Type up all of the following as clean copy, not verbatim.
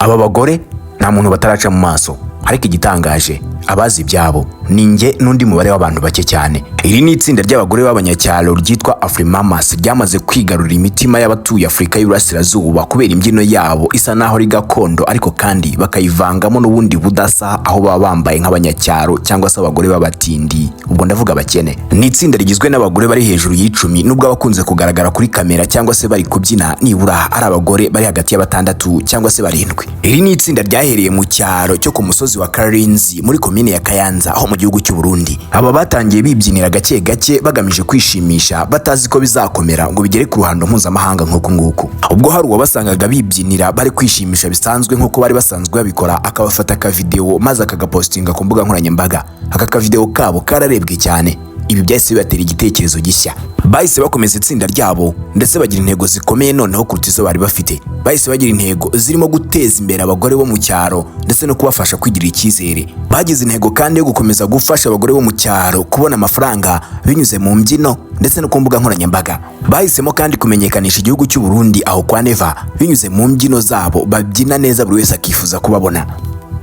Aba bagore nta muntu bataraca mu maso, ariko igitangaje, abazi ibyabo ni njye n'undi mubare w'abantu bake cyane. Iri ni itsinda ry'abagore b'abanyacyaro ryitwa Afrimamas, ryamaze kwigarurira imitima y'abatuye Afurika y'Iburasirazuba kubera imbyino yabo isa naho ari gakondo, ariko kandi bakayivangamo n'ubundi budasa, aho baba bambaye nk'abanyacyaro cyangwa se abagore b'abatindi, ubwo ndavuga abakene. Ni itsinda rigizwe n'abagore bari hejuru y'icumi, nubwo abakunze kugaragara kuri kamera cyangwa se bari kubyina nibura ari abagore bari hagati ya batandatu cyangwa se barindwi. Iri ni itsinda ryahereye mu cyaro cyo ku musozi wa Karinzi muri komine ya Kayanza, aho mu gihugu cy'u Burundi. Aba batangiye bibyinira gake gake bagamije kwishimisha, batazi ko bizakomera ngo bigere ku ruhando mpuzamahanga nk'uku nguku. Ubwo hari uwabasangaga bibyinira bari kwishimisha bisanzwe nk'uko bari basanzwe babikora, akabafata akavideo maze akagapostinga ku mbuga nkoranyambaga. Aka kavideo kabo kararebwe cyane. Ibi byahise bibatera igitekerezo gishya. Bahise bakomeza itsinda ryabo, ndetse bagira intego zikomeye noneho kuruta izo bari bafite. Bahise bagira intego zirimo guteza imbere abagore bo mu cyaro ndetse no kubafasha kwigirira icyizere. Bagize intego kandi yo gukomeza gufasha abagore bo mu cyaro kubona amafaranga binyuze mu mbyino ndetse no ku mbuga nkoranyambaga. Bahisemo kandi kumenyekanisha igihugu cy'u Burundi aho kwa Neva binyuze mu mbyino zabo babyina neza, buri wese akifuza kubabona.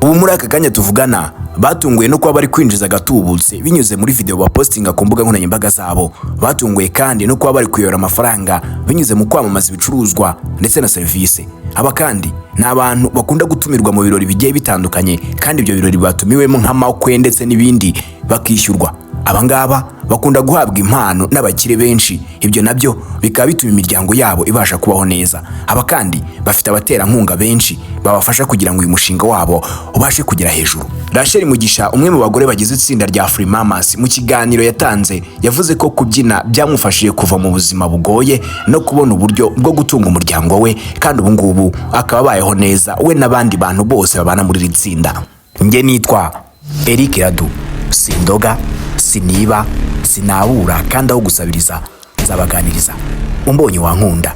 Ubu muri aka kanya tuvugana, batunguwe no kuba bari kwinjiza agatubutse binyuze muri video bapostinga ku mbuga nkoranyambaga zabo. Batunguwe kandi no kuba bari kuyora amafaranga binyuze mu kwamamaza ibicuruzwa ndetse na serivisi. Aba kandi ni abantu bakunda gutumirwa mu birori bigiye bitandukanye, kandi ibyo birori batumiwemo nk'amakwe ndetse n'ibindi bakishyurwa. Aba ngaba bakunda guhabwa impano n'abakire benshi, ibyo nabyo bikaba bituma imiryango yabo ibasha kubaho neza. Aba kandi bafite abaterankunga benshi babafasha kugira ngo uyu mushinga wabo ubashe kugera hejuru. Rachel Mugisha, umwe mu bagore bagize itsinda rya Afrimamas, mu kiganiro yatanze yavuze ko kubyina byamufashije kuva mu buzima bugoye no kubona uburyo bwo gutunga umuryango we, kandi ubu ngubu akaba abayeho neza, we n'abandi bantu bose babana muri iri tsinda. Njye nitwa Eric Radu, sindoga, siniba, sinabura, kandi aho gusabiriza nzabaganiriza. Umbonye wankunda,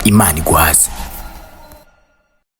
Imana iguhaze.